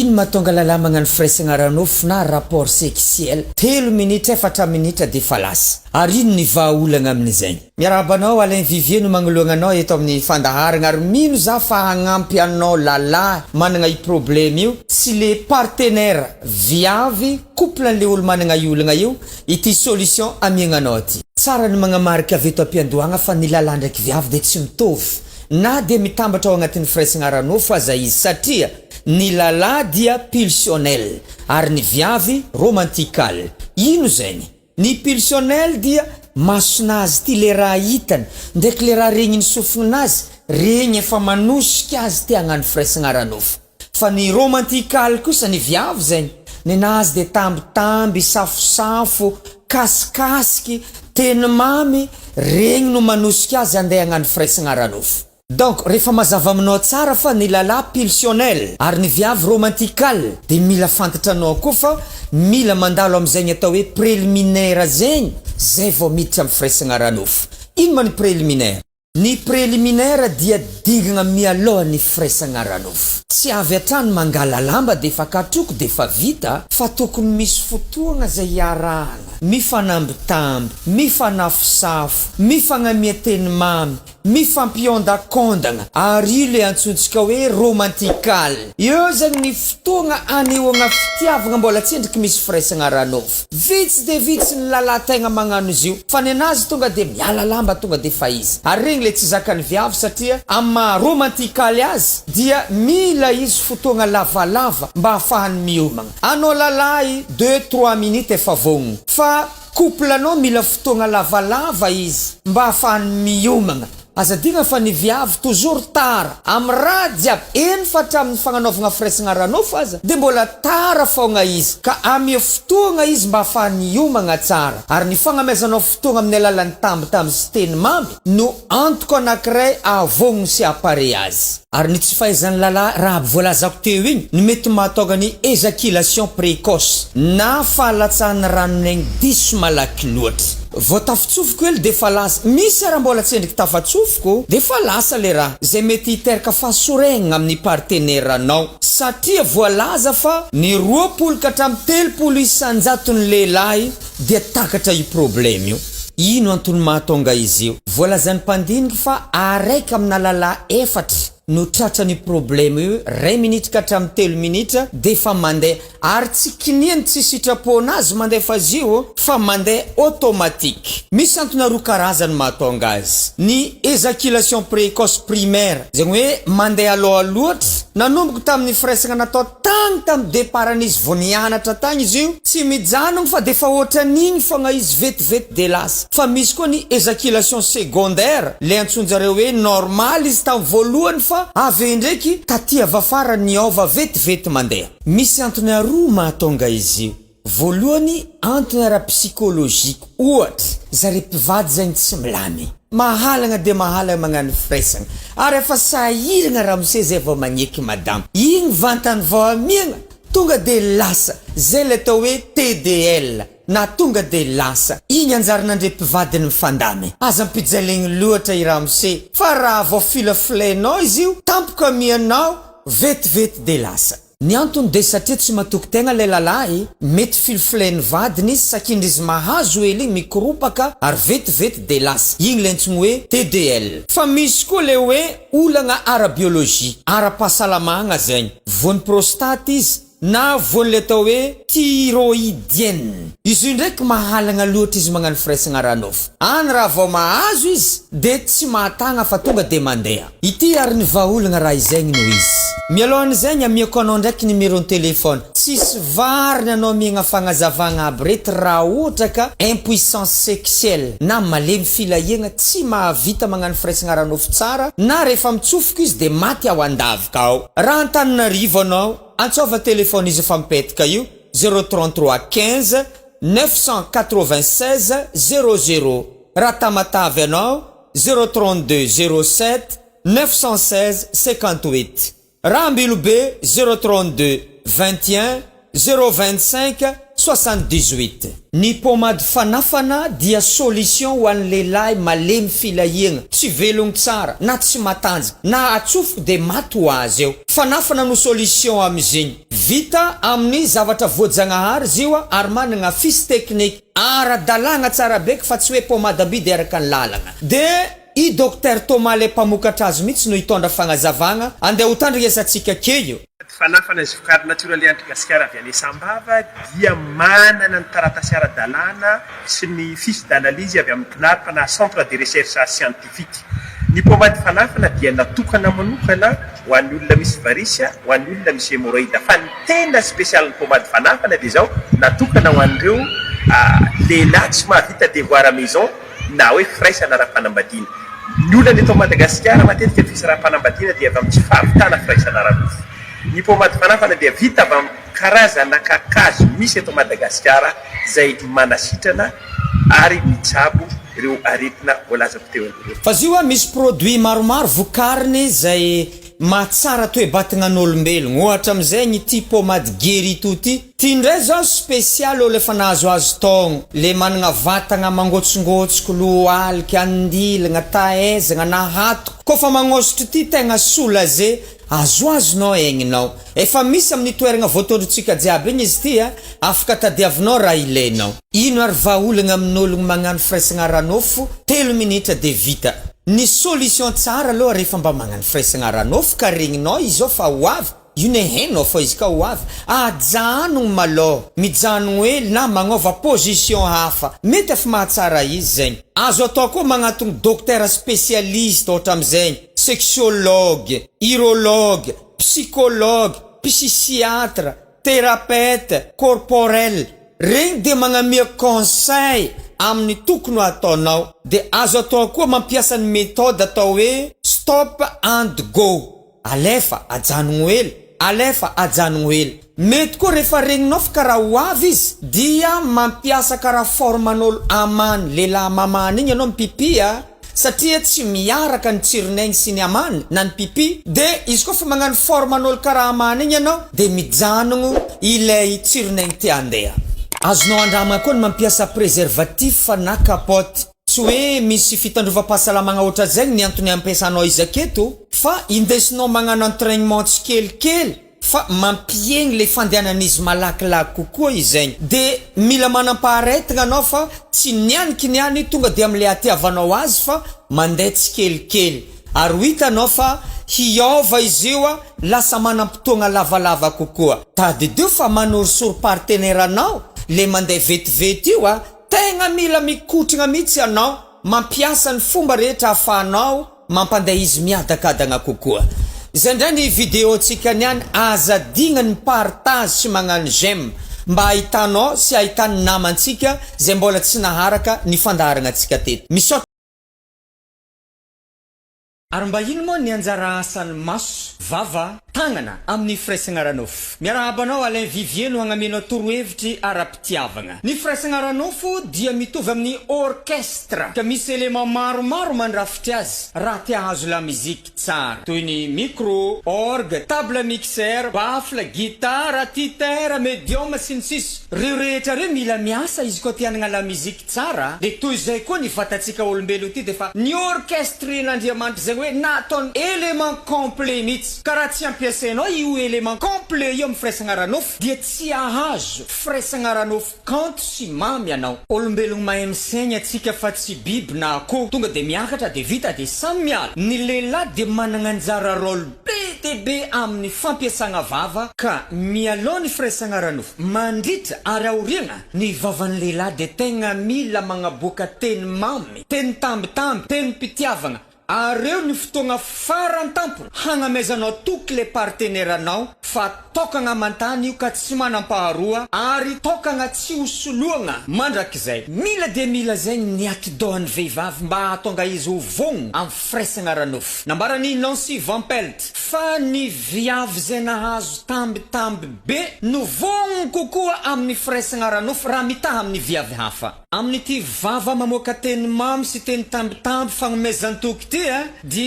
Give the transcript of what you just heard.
Ino mahatonga lalahy magnano firaisagna ara-nofo na rapport sexuel telo minitra efatra minitra defa lasa? Ary ino ny vahaolagna amin'izegny? Miarahaba anao, Alain Vivier no magnoloagna anao eto amin'ny fandaharagna ary mino za fa hagnampy anao lalahy managna io problème io sy le partenaire viavy couple an'le olo managna io olagna io ity solution amiagna anao ty. Tsara ny magnamarika avy eto am-piandohagna fa ny lalahy ndraiky viavy dia tsy mitovy na dia mitambatra ao agnatin'ny firaisagna ara-nofo aza izy satria ny lalahy dia pulsionnel ary ny viavy romantical. Ino zegny? Ny pulsionnel dia masonazy ty le raha hitany ndraiky le raha regniny sofigninazy regny efa manosika azy te hagnano firaisagna ara-nofo. Fa ny romantical kosa ny viavy zegny nenazy de tambitamby, safosafo, kasikasiky, teny mamy, regny no manosika azy andeha hagnano firaisagna ara-nofo. Donc rehefa mazava aminao tsara fa ny lalahy pulsionnel ary ny viavy romantical de mila fantatranao koa fa mila mandalo amizegny atao hoe preliminaire zegny zay vao miditra am firaisagna ara-nofo. Ino ma ny preliminaire? Ny preliminaire dia dingagna mialoha ny firaisagna ara-nofo. Tsy avy hatrany mangala lamba defa katroko defa vita fa tokony misy fotoagna zay iarahagna, mifanambitamby, mifanafosafo, mifagnamia teny mamy, Mifampihondakondagna, ary io le antsointsika hoe romantical. Eo zegny ny fotoagna anehoagna fitiavagna mbola tsy endriky misy firaisagna ara-nofo. Vitsy de vitsy ny lalahy tegna magnano izy io, fa nenazy tonga de miala lamba tonga de fa izy. Ary regny le tsy zakan'ny viavy satria amin'ny maha romantical azy dia mila izy fotoagna lavalava mba ahafahany miomagna. Anao lalahy deux trois minutes efa vognogno fa. Couple anao mila fotoagna lavalava izy mba ahafahany miomagna. Aza adigna fa ny viavy toujours tara am raha jiaby eny fa hatramin'ny fagnanaovagna firaisagna ara-nofo aza de mbola tara faogna izy ka ameo fotoagna izy mba ahafahany hiomagna tsara ary ny fagnamezanao fotoagna amin'ny alalan'ny tambitamby sy teny mamy no antoko anakiray ahavogno sy ahapare azy. Ary ny tsy fahaizan'ny lalahy raha voalazako teo igny no mety mahatônga ny ejaculation précoce na fahalatsahan'ny ranon'aigny diso malaky loatra. Vao tafatsofoko hely defa lasa, misy ara mbola tsy endriky tafatsofoko defa lasa le raha, zay mety hiteraka fahasoregnana amin'ny partenaire anao satria voalaza fa ny 20 ka hatramin'ny 30 isan-jaton'ny lehilahy dia takatra io problème io. Ino antony mahatonga izy io? Voalazan'ny mpandiniky fa araiky amina lalahy efatra no tratran'io problème io, ray minitra ka hatramin'ny telo minitra dia efa mandeha, ary tsy kiniany tsy sitrapon'azy mandefa azy io fa mandeha automatique. Misy antony roa karazany mahatonga azy, ny ejaculation précoce primaire, zegny hoe mandeha aloha loatra, nanomboka tamin'ny firaisagna natao Tagny tam départ n'izy vao nianatra tagny izy io tsy mijanogno fa defa otran'igny fogna izy vetivety de lasa. Fa misy koa ny ejaculation secondaire le antsoinjareo hoe normal izy tam voalohany fa avy eo indreky taty avafara niova vetivety mandeha. Misy antony aroa mahatonga izy io. Voalohany, antony ara-psychologique, ohatra, zare mpivady zegny tsy milamy. Mahalagna dia mahalagna magnano firaisagna, ary efa sahiragna ramose zay vao magneky madama. Igny vantany vao amiagna, tonga de lasa, zay le atao hoe TDL, na tonga de lasa. Igny anjaranandre mpivady ny mifandamy. Aza ampijalegny loatra i ramose, fa raha vao filafilainao izy io, tampoka amianao, vetivety de lasa. Ny antony dia satria tsy matoky tegna ilay lalahy, mety filofilain'ny vadiny izy sakindry izy mahazo hely igny mikoropaka ary vetivety dia lasa. Igny le antsoigny hoe TDL. Fa misy koa le hoe olagna ara-biologie, ara-pahasalamagna zegny. Voan'ny prostate izy na voan'le atao hoe thyroïdienne. Izy io ndraiky mahalagna loatra izy magnano firaisagna ara-nofo. Any raha vao mahazo izy dia tsy mahatagna fa tonga dia mandeha. Ity ary ny vahaolagna raha izegny no izy. Mialohan'izegny amiako anao ndraiky numéro-ny téléphone. Tsisy variny anao amiagna fagnazavagna aby reto raha ohatra ka impuissance sexuelle na malemy filahiagna tsy mahavita magnano firaisagna ara-nofo tsara na rehefa mitsofoka izy de maty ao andavaka ao. Raha Antananarivo anao, antsôva téléphone izy efa mipetaka io, 0 33 15 996 00. Raha Tamatave anao, 0 32 07 916 58. Raha Ambilobe, 0 32 21 0 25. 78. Ny pomade fanafana dia solution ho an'ny lehilahy malemy filahiagna, tsy velogno tsara, na tsy matanjaka, na atsofoko de maty ho azy eo. Fanafana no solution amizigny. Vita amin'ny zavatra voajagnahary izy io ary managna fiche technique ara-dalàgna tsara beky fa tsy hoe pomade amidy araka ny lalagna. De i Docteur Thomas le mpamokatra azy mihitsy no hitondra fagnazavagna, andeha ho tandrignesantsika key io. Fanafana izay vokary natioraly andry Gasikara avy any Sambava dia manana ny taratasy ara-dalàna sy ny fiche d'analyse avy amin'ny CNARP na Centre de Recherche Scientifique. Ny pomade fanafana dia natokana manokana ho an'ny olona misy varice, ho an'ny olona misy hémorroïde. Fa ny tena spécial-n'ny pomade fanafana dia izao, natokana ho an'ireo lehilahy tsy mahavita devoir à maison na hoe firaisana ara-panambadiana. Ny olana eto Madagasikara matetika ny fisaraham-panambadiana dia avy amin'ny tsy fahavitana firaisana ara-nofo. Ny pomade fanafana dia vita avy amin'ny karazana kakazo misy eto Madagasikara izay manasitrana ary mitsabo ireo aretina voalazako teo aloha ireo. Fa zio a misy produit maromaro vokariny izay mahatsara toe-batagnan'olombelogno, ohatra amizegny ity pomade Guérito ty, ty ndray zao spécial olo efa nahazoazo taogno, le managna vatagna mangotsongotsoko, lohalika, andilagna, tahaizagna na hatoko, kôfa magnosotro ty tegna soulagé, azoazonao aigninao. Efa misy amin'ny toeragna voatondrontsika jiaby igny izy ty a, afaka tadiavinao raha ilainao. Ino ary vahaolagna amin'ologno magnano firaisagna ara-nofo 3 minitra de vita? Ny solution tsara aloha rehefa mba magnano firaisagna ara-nofo ka regninao izy zao fa ho avy, io ne hainao fa izy ka ho avy, ajanogno malôha, mijanogno hely na magnova position hafa, mety efa mahatsara izy zegny. Azo atao koa magnantogno docteur spécialiste ohatra amizegny, sexologue, urologue, psychologue, psychiatre, thérapeute corporel, regny de magnamia conseil amin'ny tokony ho ataonao. De azo atao koa mampiasa ny méthode atao hoe stop and go, alefa ajanogno hely, alefa ajanogno hely. Mety koa rehefa regninao fa karaha ho avy izy dia mampiasa karaha forme-n'olo amany, lehilahy mamany igny anao mipipi a, satria tsy miaraka ny tsiron'aigny sy ny amany na ny pipi, de izy koa fa magnano forme-n'olo karaha amany igny anao de mijanogno ilay tsiron'aigny te handeha. Azonao andramana koa ny mampiasa préservatif na capote. Tsy hoe misy fitandrovam-pahasalamagna ohatra zegny ny antony ampiasanao izy aketo, fa indesinao magnano entraînement tsikelikely fa mampiegny le fandehanan'izy malakilaky kokoa izegny. De mila manam-paharetagna anao fa tsy nianiky niany tonga de am'le atiavanao azy fa mandeha tsikelikely, ary ho hitanao fa hiova izy io a, lasa manam-potoagna lavalava kokoa. Tadidio fa manorisory partenaire anao le mandeha vetivety io a, tegna mila mikotrana mihitsy anao, mampiasa ny fomba rehetra ahafahanao mampandeha izy miadakadagna kokoa. Izay indray ny vidéo-ntsika niany, aza adigna ny partage sy magnano j'aime mba ahitanao sy ahitany namantsika izay mbola tsy naharaka ny fandaharana antsika teto. Misaotra. Ary mba ino moa ny anjara asan'ny maso, vava, tagnana amin'ny firaisagna ara-nofo? Miarahaba anao Alain Vivier no hagnamenao torohevitry ara-pitiavagna. Ny firaisagna ara-nofo dia mitovy amin'ny orchestre ka misy élément maromaro mandrafitry azy raha te hahazo la musique tsara toy ny micro, orgue, table mixer, baffle, guitare, titer, medium sy ny sisa. Reo rehetra reo mila miasa izy koa te hanagna la musique tsara, de toy izay koa ny vatantsika olombelo ity de fa ny orchestren'Andriamanitra zegny hoe nataony élément complet mihitsy, ka raha tsy ampiasainao io élément complet io amin'ny firaisagna ara-nofo dia tsy hahazo firaisagna ara-nofo kanto sy mamy ianao. Olombelogno mahay misaigny atsika fa tsy biby na akoho tonga de miakatra de vita de samy miala. Ny lehilahy dia managna anjara rôle be dia be amin'ny fampiasagna vava ka mialoha ny firaisagna ara-nofo, mandritra ary aoriagna. Ny vavan'ny lehilahy dia tegna mila magnaboaka teny mamy, teny tambitamby, tenim-pitiavagna, ary eo ny fotoagna farantampony hagnamezanao toky le partenaire-nao fa tokagna aman-tany io ka tsy manam-paharoa ary tokagna tsy ho soloagna mandrakizay. Mila dia mila zegny ny atidohan'ny vehivavy mba hahatonga izy ho vogno amin'ny firaisagna ara-nofo. Nambaran'i Nancy Van Pelt fa ny viavy izay nahazo tambitamby be no vogno kokoa amin'ny firaisagna ara-nofo raha mitaha amin'ny viavy hafa. Amin'ity vava mamoaka teny mamy sy teny tambitamby fagnomezan-toky ity dia.